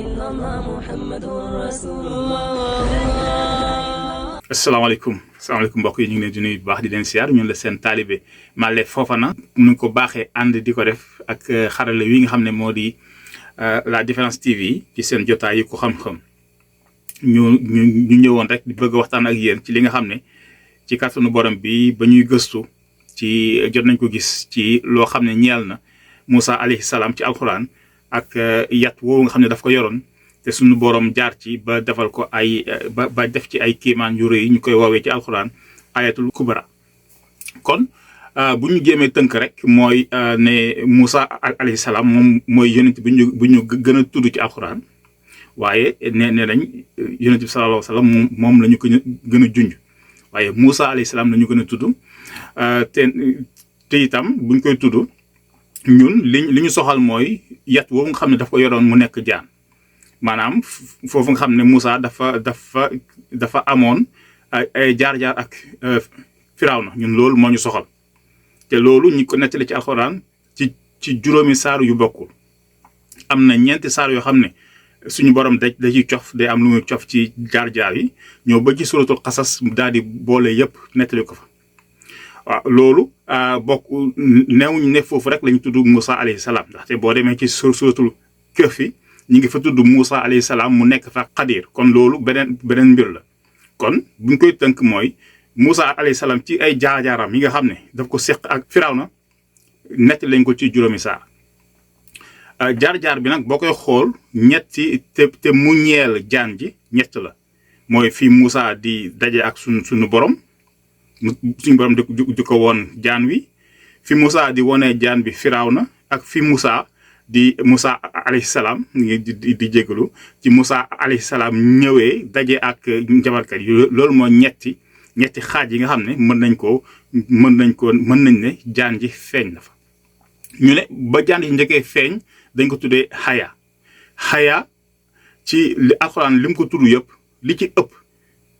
إلا الله محمد رسول الله. asalaamaaleykum mbokk yi ñu ngi leen di nuyu bu baax di leen siyaar ñun la seen taalibe Male Fofana nu ko baaxee ànd di ko def ak xarale wi nga xam ne moo di la Différence TV ci seen jotaay yi ko xam-xam ñu ñëwoon rek di bëgg waxtaan ak yéen ci li nga xam ne ci kàttanu borom bi ba ñuy gëstu ci jot nañ ko gis ci loo xam ne ñeel na Moussa alayhi salaam ci alxuraan ak yat woowu nga xam ne daf ko yoroon te suñu borom jaar ci ba defal ko ay ba def ci ay kiimaan yu rëy ñu koy woowee ci alxuraan ayatul kubra. kon bu ñu jéemee tënk rek mooy ne Moussa alayhi salaam moom mooy yonent bu ñu gën a tudd ci alxuraan waaye nee nañ yonent bi sallallahu alayhi wa sallam moom la ñu ko gën a junj waaye Moussa alayhi salaam la ñu gën a tudd te itam buñ koy tudd ñun li ñu soxal mooy yat woowu nga xam ne daf ko yoroon mu nekk jaan. maanaam foofu nga xam ne Moussa dafa amoon ay jaar-jaar ak Firawna ñun loolu moo ñu soxal te loolu ñu ko nettali ci alxuraan ci juróomi saar yu bokkul am na ñeenti saar yoo xam ne suñu borom da ciy cof day am lu muy cof ci jaar-jaar yi ñëw ba ci suratul xasas daal di boole yëpp nettali ko fa waaw loolu bokk neewuñu ne foofu rek lañu tudd Moussa alayhi salaam ndaxte boo demee ci suratul Kahf ñi ngi fa tudd Moussa alayhi salaam mu nekk fa Xadir kon loolu beneen mbir la kon buñ koy tënk mooy Moussa alayhi salaam ci ay jaar-jaaram yi nga xam ne daf ko seq ak Firawna nett lañ ko ci juróomi saar jaar-jaar bi nag boo koy xool ñetti te mu ñeel jaan ji ñett la mooy fi Moussa di daje ak suñu borom di ko woon jaan wi fi Moussa di wonee jaan bi Firawna ak fi Moussa alayhi salaam di jégalu ci Moussa alayhi salaam ñëwee daje ak njabarkat yi loolu moo ñetti xaaj yi nga xam ne mën nañ ne jaan ji feeñ na fa. ñu ne ba jaan ji njëkkee feeñ dañ ko tuddee xaya ci li alxuraan li mu ko tudd yëpp li ci ëpp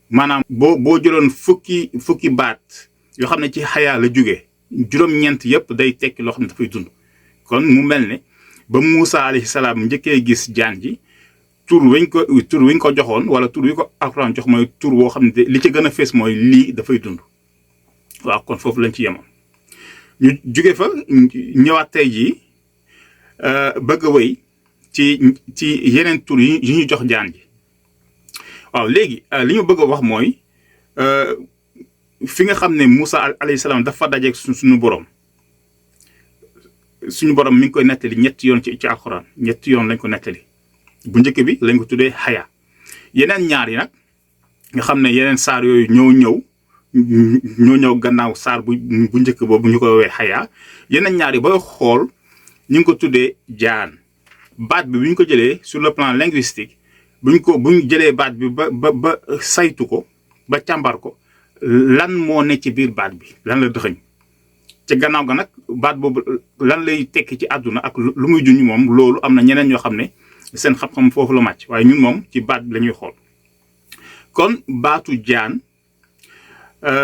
maanaam boo jëloon fukki baat yoo xam ne ci xaya la jógee juróom-ñeent yëpp day tekki loo xam ne dafay dund kon mu mel ne. ba Moussa alayhi salaam njëkkee gis jaan ji tur wiñ ko joxoon wala tur wi ko alxuraan jox mooy tur woo xam ne li ci gën a fees mooy lii dafay dund waaw kon foofu lañ ci yemoon ñu jóge fa ñëwaat tey jii bëgg a wéy ci yeneen tur yi ñu jox jaan ji waaw léegi li ñu bëgg a wax mooy fi nga xam ne Moussa alayhi salaam dafa dajeeg suñu borom. suñu borom mi ngi koy nettali ñetti yoon ci alxuraan ñetti yoon lañ ko nettali bu njëkk bi lañ ko tuddee xaya yeneen ñaar yi nag nga xam ne yeneen saar yooyu ñoo ñëw gannaaw saar bu njëkk boobu ñu koy woowee xaya yeneen ñaar yi booy xool ñu ngi ko tuddee jaan baat bi bu ñu ko jëlee sur le plan linguistique bu ñu jëlee baat bi ba saytu ko ba càmbar ko lan moo ne ci biir baat bi lan la dëxëñ ci gannaaw ga nag baat boobu lan lay tekki ci àdduna ak lu muy junj moom loolu am na ñeneen ñoo xam ne seen xam-xam foofu la màcc waaye ñun moom ci baat bi la ñuy xool kon baatu jaan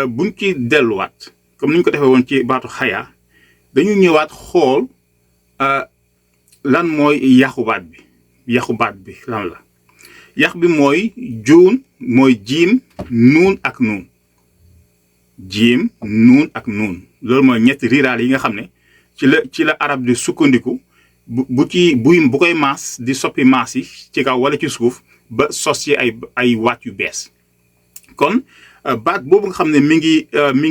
buñ ci delluwaat comme ni ñu ko defee woon ci baatu xaya dañu ñëwaat xool lan mooy yaxu baat bi lan la yax bi mooy juun mooy jiim nuun ak nuun jiim nuun ak nuun loolu mooy ñetti riiraal yi nga xam ne ci la arab di sukkandiku bu koy maas di soppi maas yi ci kaw wala ci suuf ba sos ci ay waat yu bees kon baat boobu nga xam ne mi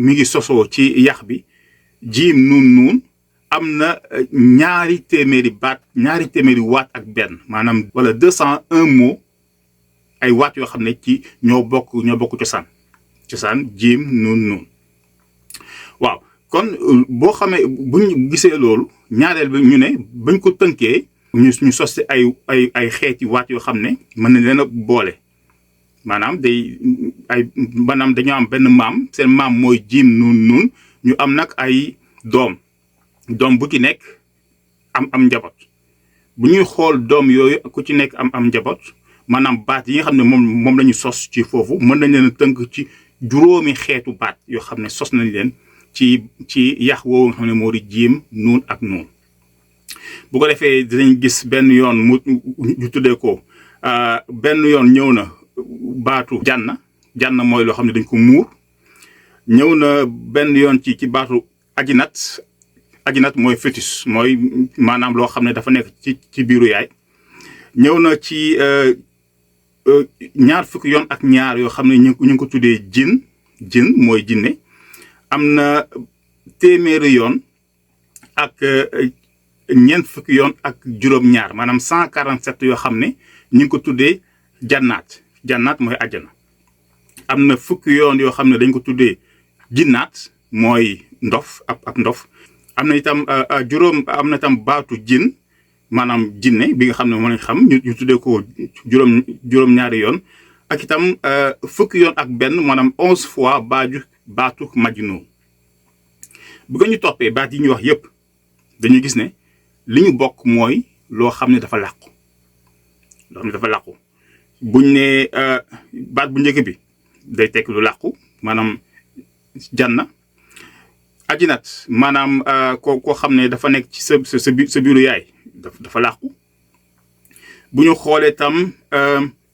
ngi sosoo ci yax bi jiim nuun am na ñaari téeméeri waat ak benn maanaam wala 201 mots ay waat yoo xam ne ci ñoo bokk cosaan jiim nuun waaw kon boo xamee buñ gisee loolu ñaareel bi ñu ne bañ ko tënkee ñu sos ay xeeti waat yoo xam ne mën na leen a boole maanaam dañoo am benn maam seen maam mooy jiim nuun ñu am nag ay doom bu ci nekk am njaboot bu ñuy xool doom yooyu ku ci nekk am njaboot maanaam baat yi nga xam ne moom la ñu sos ci foofu mën nañ leen a tënk ci juróomi xeetu baat yoo xam ne sos nañ leen ci yax woowu nga xam ne moo di jiim nuun ak nuun bu ko defee dinañ gis benn yoon mu ñu tuddee ko benn yoon ñëw na baatu janna mooy loo xam ne dañ ko muur. ñëw na benn yoon ci baatu ajinat mooy fœtus mooy maanaam loo xam ne dafa nekk ci biiru yaay. ñëw na ci ñaar fukki yoon ak ñaar yoo xam ne ñu ngi ko tuddee jin mooy jinne. am na téeméeri yoon ak ñeent fukki yoon ak juróom-ñaar maanaam 147 yoo xam ne ñu ngi ko tuddee jannaat mooy àjjana. am na fukki yoon yoo xam ne dañ ko tuddee jinnaat mooy ndof ab ndof. am na itam am na itam baatu jin maanaam jinne bi nga xam ne moom lañ xam ñu tuddee ko juróom-ñaari yoon. ak itam fukki yoon ak benn maanaam 11 fois baatu majnuun. bu ko ñu toppee baat yi ñuy wax yépp dañu gis ne li ñu bokk mooy loo xam ne dafa làqu. buñ ne baat bu njëkk bi day tekk lu làqu maanaam janna. ajinat maanaam koo xam ne dafa nekk ci sa biiru yaay dafa làqu. bu ñu xoolee tam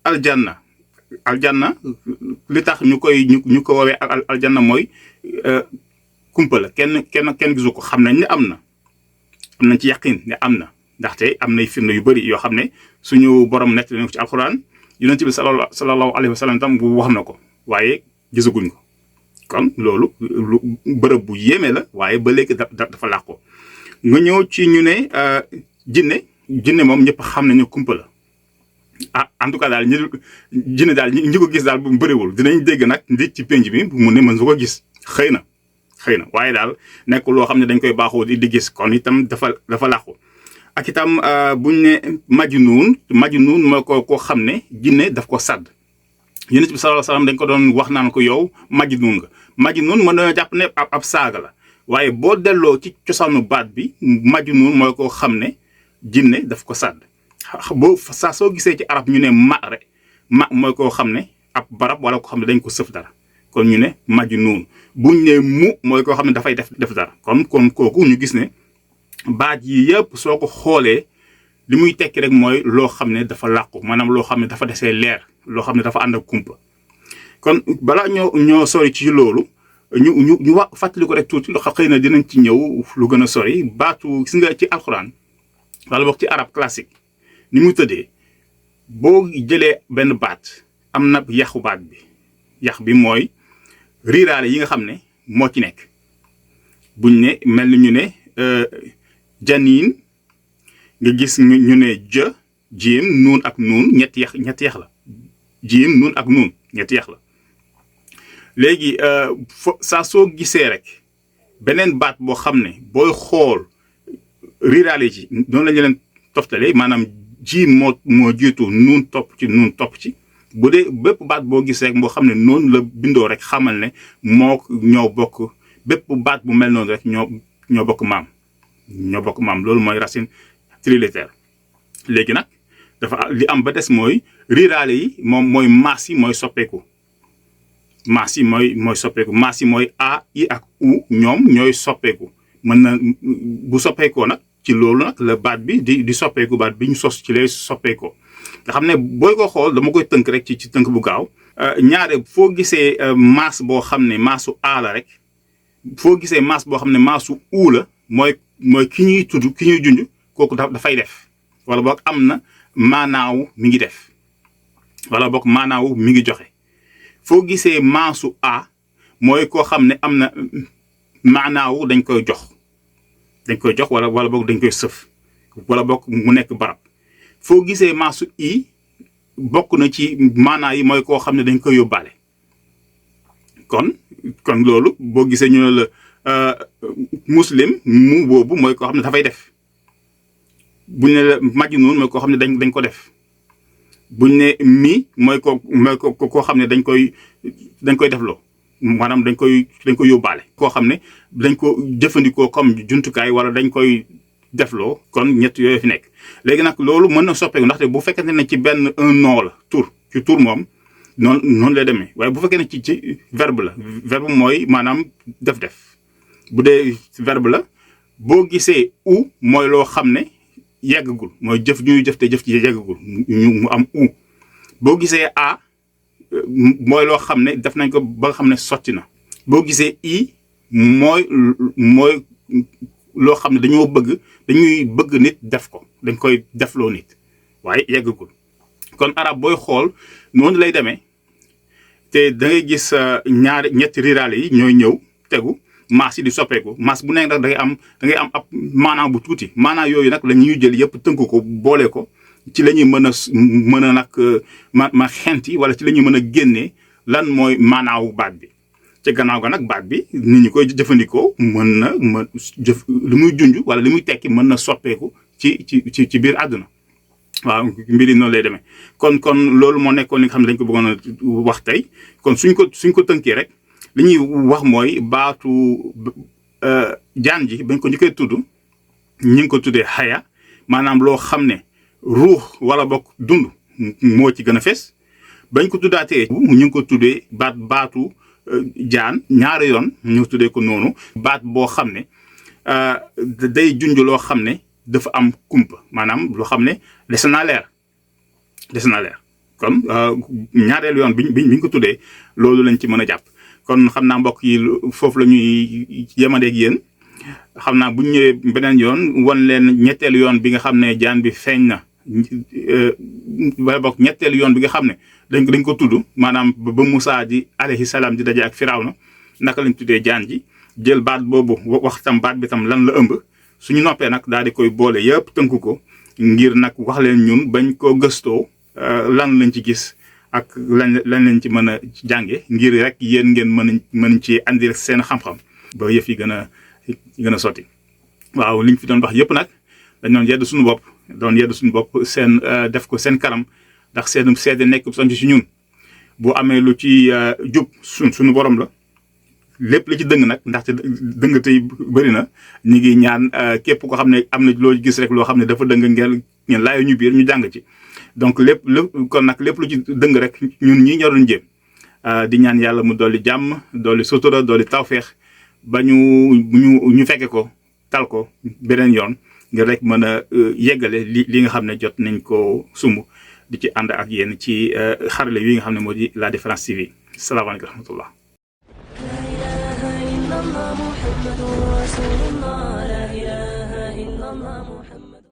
aljanna li tax ñu ko woowee aljanna mooy kumpa la kenn gisu ko. xam nañ ne am nañ ci yaqin ne am na ndaxte am nay firnde yu bari yoo xam ne suñu borom nett nañ ko ci alxuraan. yonent bi sallallahu alayhi wa sallam tam bu wax na ko waaye gisaguñ ko. kon loolu lu bërëb bu yéeme la waaye ba léegi dafa làqu. nga ñëw ci ñu ne jinne moom ñëpp xam nañu kumpa la. en tout cas daal jinne daal ñi ko gis daal bu bëriwul dinañ dégg nag nit ci penc bi mu ne mën su ko gis xëy na waaye daal nekk loo xam ne dañ koy baaxoo di gis kon itam dafa làqu. ak itam buñ ne majnuun mooy koo xam ne jinne daf ko sàdd. Yonent bi sallallahu alayhi wasallam dañ ko doon wax naan ko yow majnuun nga. majnuun mën na jàpp ne ab saaga la waaye boo delloo ci cosaanu baat bi majnuun mooy koo xam ne jinne daf ko sàdd. saa soo gisee ci arab ñu ne ma mooy koo xam ne ab barab wala koo xam ne dañ ko sëf dara kon ñu ne majnuun. buñ ne mu mooy koo xam ne dafay def dara kon kooku ñu gis ne baat yi yëpp soo ko xoolee li muy tekki rek mooy loo xam ne dafa làqu maanaam loo xam ne dafa desee leer loo xam ne dafa ànd ak kumpa. kon balaa ñoo sori ci loolu ñu wax fàttali ko rek tuuti xëy na dinañ ci ñëw lu gën a sori baatu gis nga ci alxuraan wala boog ci arab classique ni mu tëddee boo jëlee benn baat am na yaxu baat bi yax bi mooy riiraale yi nga xam ne moo ci nekk. buñ ne mel ni ñu ne janiin nga gis ñu ne jiim nuun ak nuun ñetti yax la. jiim nuun ak nuun ñetti yax la. léegi saa soo gisee rek beneen baat boo xam ne booy xool riiraale ci noonu la ñu leen toftale maanaam jiim moo jiitu nuun topp ci bu dee bépp baat boo gis rek moo xam ne noonu la bindoo rek xamal ne ñoo bokk bépp baat bu mel noonu rek ñoo bokk maam loolu mooy racine trilitère. léegi nag dafa li am ba des mooy riiraale yi moom mooy maas yi mooy soppeeku. maas yi mooy soppeeku maas yi mooy a i ak u ñoom ñooy soppeeku mën na bu soppeekoo nag ci loolu nag la baat bi di soppeeku baat bi ñu sos ci lay soppeekoo nga xam ne booy ko xool dama koy tënk rek ci tënk bu gaaw. ñaare foo gisee maas boo xam ne maasu a la rek foo gisee maas boo xam ne maasu u la mooy ki ñuy tudd ki ñuy junj kooku dafay def wala boog am na maanaaw mi ngi def wala boog maanaaw mi ngi joxe. foo gisee maasu a mooy koo xam ne am na maanaaw dañ koy jox wala boog dañ koy sëf wala boog mu nekk barab. foo gisee maasu i bokk na ci maanaa yi mooy koo xam ne dañ koy yóbbaale. kon loolu boo gisee ñu ne la muslim mu boobu mooy koo xam ne dafay def. buñ ne la majnuun mooy koo xam ne dañ ko def. buñ ne mi mooy koo xam ne dañ koy defloo maanaam dañ koy yóbbaale. koo xam ne dañ ko jëfandikoo comme jumtukaay wala dañ koy defloo kon ñett yooyu fi nekk. léegi nag loolu mën na soppeeku ndaxte bu fekkente ne ci benn un nom la tur moom noonu lay demee waaye bu fekkee ne ci verbe la verbe mooy maanaam def bu dee verbe la boo gisee u mooy loo xam ne yeggagul mooy jëf ñuy jëf te jëf ci yeggagul mu am u boo gisee a mooy loo xam ne def nañ ko ba nga xam ne sotti na boo gisee i mooy loo xam ne dañuy bëgg nit def ko dañ koy defloo nit waaye yeggagul kon arab booy xool noonu lay demee te da ngay gis ñetti riraale yi ñooy ñëw tegu maas yi di soppeeku maas bu nekk nag da ngay am ab maanaam bu tuuti maanaam yooyu nag la ñuy jël yëpp tënk ko boole ko ci la ñuy mën a nag ma xenti wala ci la ñuy mën a génnee lan mooy maanaawu baat bi ci gannaaw ga nag baat bi nit ñi koy jëfandikoo mën jëf li muy junj wala li muy tekki mën na soppeeku ci biir àdduna waaw mbiri noonu lay demee kon loolu moo nekkoon li nga xam ne dañ ko bëggoon a wax tey kon suñ ko tënkee rek li ñuy wax mooy baatu jaan ji bañ ko njëkkee tudd ñu ngi ko tuddee xaya maanaam loo xam ne ruux wala bokk dund moo ci gën a fees bañ ko tuddaatee ñu ngi ko tuddee baatu jaan ñaari yoon ñu tuddee ko noonu baat boo xam ne day junj loo xam ne dafa am kumpa maanaam loo xam ne des na leer kon ñaareel yoon biñ ko tuddee loolu lañ ci mën a jàpp kon xam naa mbokk yi foofu la ñuy yemadeeg yéen xam naa bu ñu ñëwee beneen yoon wan leen ñetteelu yoon bi nga xam ne jaan bi feeñ na wala bokk ñetteelu yoon bi nga xam ne dañ ko tudd maanaam ba Moussa di alayhi salaam di daje ak Firawna naka lañ tuddee jaan ji jël baat boobu wax tam baat bi tam lan la ëmb suñu noppee nag daal di koy boole yëpp tënk ko ngir nag wax leen ñun bañ koo gëstoo lan lañ ci gis ak lan lañ ci mën a jànge ngir rek yéen ngeen mën ci andi seen xam-xam ba yëf yi gën a sotti waaw liñ fi doon wax yëpp nag dañ doon yedd suñu bopp seen def ko seen kanam ndax seen seede nekk sant ci ñun bu amee lu ci jub suñu borom la lépp li ci dëng nag ndaxte dëng tey bëri na ñu ngi ñaan képp ko xam ne am na loo gis rek loo xam ne dafa dëng ngeen laayo ñu biir ñu jàng ci donc lépp kon nag lépp lu ci dëng rek ñun ñi ñoroon jéem di ñaan yàlla mu dolli jàmm dolli sutura dolli tawféex ba ñu fekke ko tal ko beneen yoon ngir rek mën a yeggale li nga xam ne jot nañ ko sumb di ci ànd ak yéen ci xarale yi nga xam ne moo di La Différence TV salaamaaleykum wa rahmatullah. لا إله إلا الله محمد رسول الله.